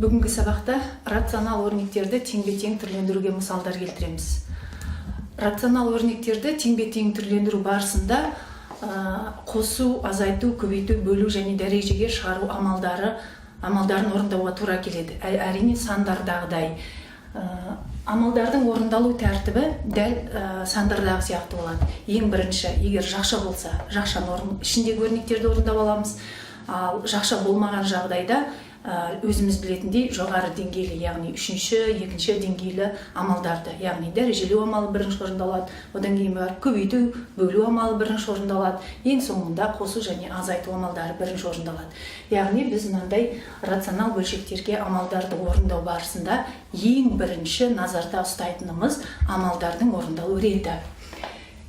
Бүгінгі сабақта рационал өрнектерді теңбе-тең түрлендіруге мысалдар келтіреміз. Рационал өрнектерді теңбе-тең түрлендіру барысында қосу, азайту, көбейту, бөлу және дәрежеге шығару амалдарын орындауға тура келеді. Әрине, сандардағыдай. Амалдардың орындалу тәртібі дәл сандардағы сияқты болады. Ең бірінші, егер жақша болса, жақшаның ішіндегі өрнектерді орындап аламыз. Ал жақша болмаған жағдайда өзіміз білетіндей жоғары деңгейлі, яғни үшінші, екінші деңгейлі амалдарды, яғни дәрежелеу амалы бірінші орындалады, одан кейін барып көбейту, бөлу амалы бірінші орындалады, ең соңында қосу және азайту амалдары бірінші орындалады. Яғни біз мынандай рационал бөлшектерге амалдарды орындау барысында ең бірінші назарда ұстайтынымыз амалдардың орындалу реті.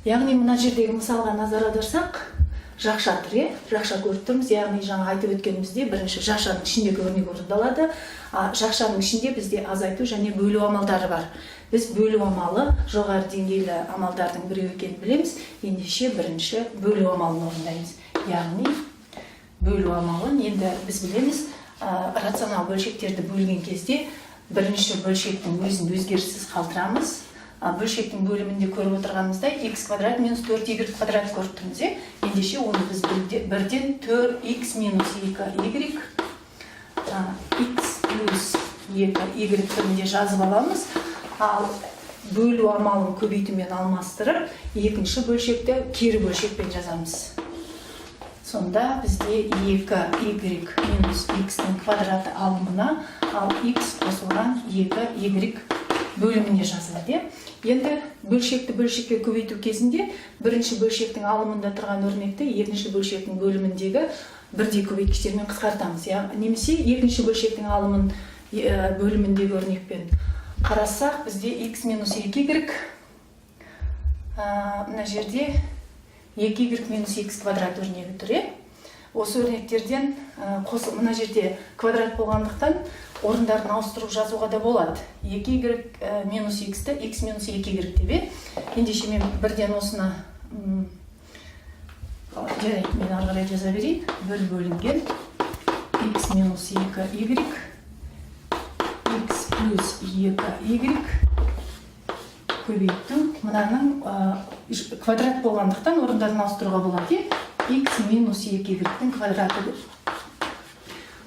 Яғни мына жердегі мысалға назар аударсақ, жақша тұр, иә, жақша көріп тұрмыз. Яғни жаңа айтып өткеніміздей, бірінші жақшаның ішіндегі өрнек орындалады. Жақшаның ішінде бізде азайту және бөлу амалдары бар. Біз бөлу амалы жоғары деңгейлі амалдардың біреуі екенін білеміз. Ендеше бірінші бөлу амалын орындаймыз. Яғни бөлу амалын енді біз білеміз, рационал бөлшектерді бөлген кезде бірінші бөлшектің өзін өзгеріссіз қалдырамыз. Бөлшектің бөлімінде көріп отырғанымыздай x квадрат минус 4y квадрат көріп тұрмыз, иә. Ендеше оны біз бірден 4x минус 2y, x плюс 2y түрінде жазып аламыз. Ал бөлу амалын көбейтумен алмастырып, екінші бөлшекті кері бөлшекпен жазамыз. Сонда бізде 2y минус x-ның квадраты алымына, ал x қосылған 2y бөліміне жазылады, иә. Енді бөлшекті бөлшекке көбейту кезінде бірінші бөлшектің алымында тұрған өрнекті екінші бөлшектің бөліміндегі бірдей көбейткіштермен қысқартамыз, иә, немесе екінші бөлшектің алымын бөліміндегі өрнекпен қарасақ, бізде x минус 2y, мына жерде 2y минус x квадрат өрнегі тұр, иә. Осы өрнектерден мына жерде квадрат болғандықтан орындарын ауыстырып жазуға да болады. 2y минус x-ті x минус 2y деп, иә. Ендеше мен бірден осыны, жарайды, мен ары қарай жаза берейін. 1 бөлінген x минус 2y x плюс 2y көбейту мынаның квадрат болғандықтан орындарын ауыстыруға болады, иә, x минус 2y-тің квадраты деп.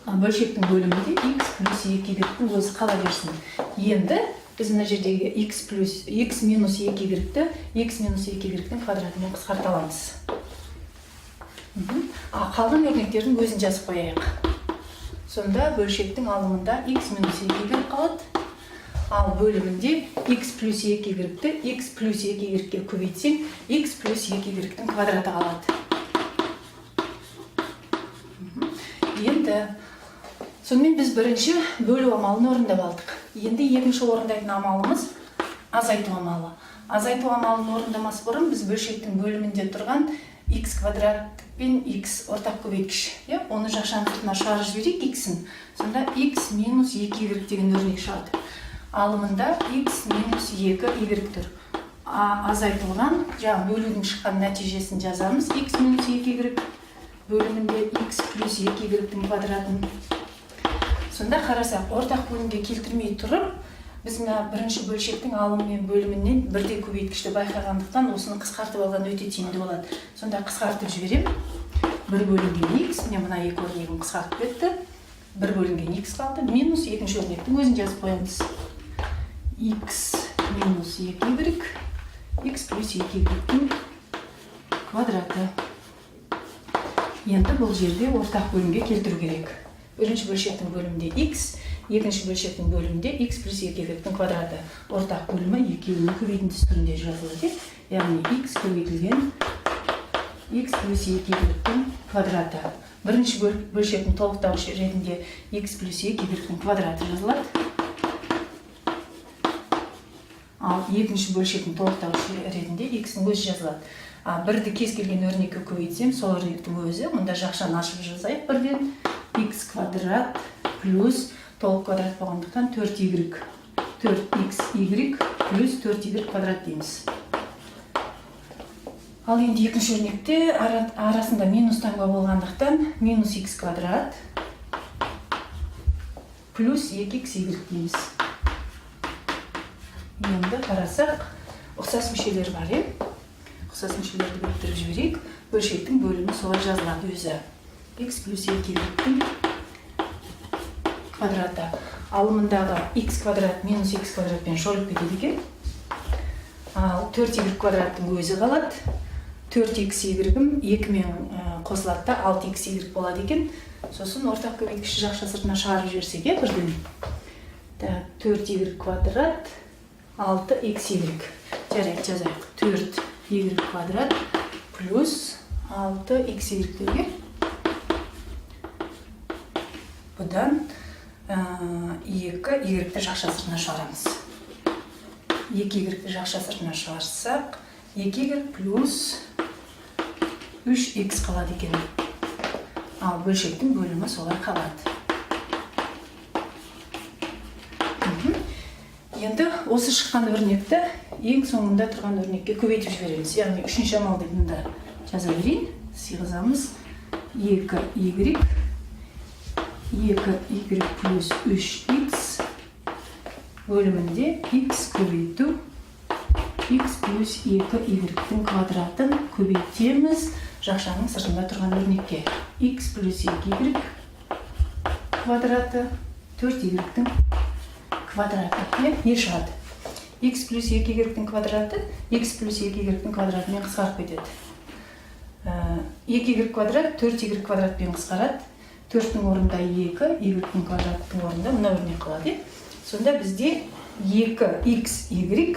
Бөлшектің бөлімінде x плюс 2y-тің өзі қала берсін. Енді біз мына жердегі x плюс x минус 2y-ті x минус 2y-тің квадратымен қысқарта аламыз. Қалған өрнектердің өзін жазып қояйық. Сонда бөлшектің алымында x минус 2y қалады, ал бөлімінде x плюс 2y-ті x плюс 2y-ке көбейтсең, x плюс 2y-тің квадраты қалады. Енді сонымен біз бірінші бөлу амалын орындап алдық. Енді екінші орындайтын амалымыз азайту амалы. Азайту амалын орындамас бұрын біз бөлшектің бөлімінде тұрған x квадрат пен x ортақ көбейткіш, иә, оны жақшаның сыртына шығарып жіберейік x-ін. Сонда x минус 2y деген өрнек шығады. Алымында x минус 2y тұр. Азайтылған, жаңа бөлудің шыққан нәтижесін жазамыз. X минус 2y бөлімінде x плюс 2y-тің квадратын. Сонда қарасақ, ортақ бөлімге келтірмей тұрып, біз мына бірінші бөлшектің алымы мен бөлімінен бірдей көбейткішті байқағандықтан, осыны қысқартып алған өте тиімді болады. Сонда қысқартып жіберемін. 1 бөлінген x, міне, мына екі өрнегін қысқартып кетті. 1 бөлінген x қалды. Минус екінші өрнектің өзін жазып қоямыз. X минус 2y x плюс 2y-тің квадраты. Енді бұл жерде ортақ бөлімге келтіру керек. Бірінші бөлшектің бөлімінде x, екінші бөлшектің бөлімінде x плюс 2y-тің квадраты. Ортақ бөлімі екеуінің көбейтіндісі түрінде жазылады, яғни x көбейтілген x плюс 2y-тің квадраты. Бірінші бөлшектің толықтауышы ретінде x плюс 2y-тің квадраты жазылады. Ал екінші бөлшектің толықтауышы ретінде x-ің өзі жазылады. Бірді кез келген өрнекке көбейтсем, сол өрнектің өзі. Мұнда жақшаны ашып жазайық бірден. X квадрат плюс толық квадрат болғандықтан 4y, 4xy плюс 4y квадрат дейміз. Ал енді екінші өрнекте арасында минус таңба болғандықтан минус x квадрат плюс 2 xy дейміз. Енді қарасақ, ұқсас мүшелер бар, иә? Ұқсас мүшелерді біріктіріп жіберейік. Бөлшектің бөлімі солай жазылады өзі. X плюс 2y-тің квадраты. Алымындағы x квадрат минус x квадратпен жойылып кетеді екен. Ал 4y квадраттың өзі қалады. 4xy-ім 2-мен қосылады да, 6xy болады екен. Сосын ортақ көбейткіші жақша сыртына шығарып жіберсек, иә, бірден. Так, 4y квадрат 6xy. Жарайды, жазайық. 4y квадрат плюс 6xy деуге. Бұдан 2y-ті жақша сыртына шығарамыз. 2y-ті жақша сыртына шығарсақ, 2y плюс 3x қалады екен. Ал бөлшектің бөлімі солай қалады. Енді осы шыққан өрнекті ең соңында тұрған өрнекке көбейтіп жібереміз. Яғни үшінші амал деп мында жаза берейін. Сыйғызамыз. 2y, 2y плюс 3x бөлімінде x көбейту x плюс 2y-тің квадратын көбейтеміз жақшаның сыртында тұрған өрнекке. X плюс 2y квадраты 4y-тің квадраты. Иә, не шығады? X плюс 2y-тің квадраты x плюс 2y-тің квадратымен қысқарып кетеді. 2y квадрат 4y квадратпен қысқарады. 4-тің орнында 2, y-тің квадраттың орнында мына өрнек қалады, иә? Сонда бізде 2xy,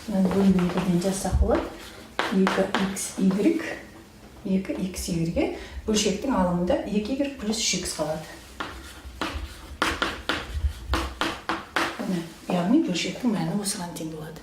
мынаны бөліміне бірден жазсақ болады. 2xy, 2xy-ге бөлшектің алымында 2y плюс 3x қалады. Міне, яғни бөлшектің мәні осыған тең болады.